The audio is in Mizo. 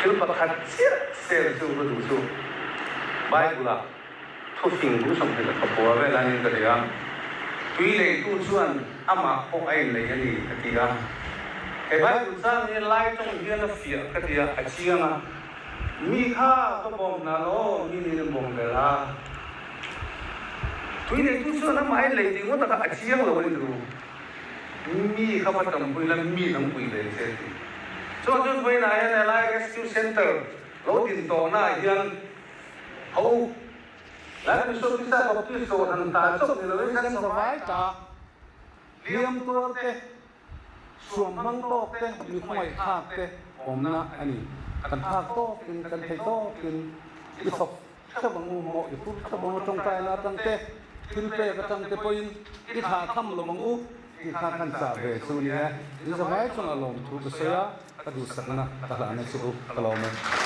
Thil pakhat chiah sel chu ka duh chu Bible-ah thufing bu 24 vel anin ka ti a, tui leitu chuan amah pawh a inlei a ni ka ti a. He Bible chang hi lai tawng hian a fiah ka ti a, a chiang a, Mi kha ka bawm hna law, mi nih an bawm ve la. Tui neitu chuan amah a inlei tih ngawt a kha a chiang lo a ni ru. Mi kha va tampui la, mi dang pui ve che ti. Chuan chuan vawiinah hian helai Rescue Centre lo din tawhna ah hian ho Lai Bishop Isa Baptist Kohhran ta chauh ni loin kan zavai ta hliam tuar te, suam hmang tawk te, mi khawngaih thlak te awmna a ni. Kan thlak tawkin, kan thei tawkin i thawk Thla bang u maw, i phur thla bang atangkaina atang te, thil pek atang te pawhin i thlah tham lo ang u tih kha kan chah ve chu ni e. In zavai chungah lawmthu ka sawi a, ka duhsakna ka hlahna che u ka lawm e.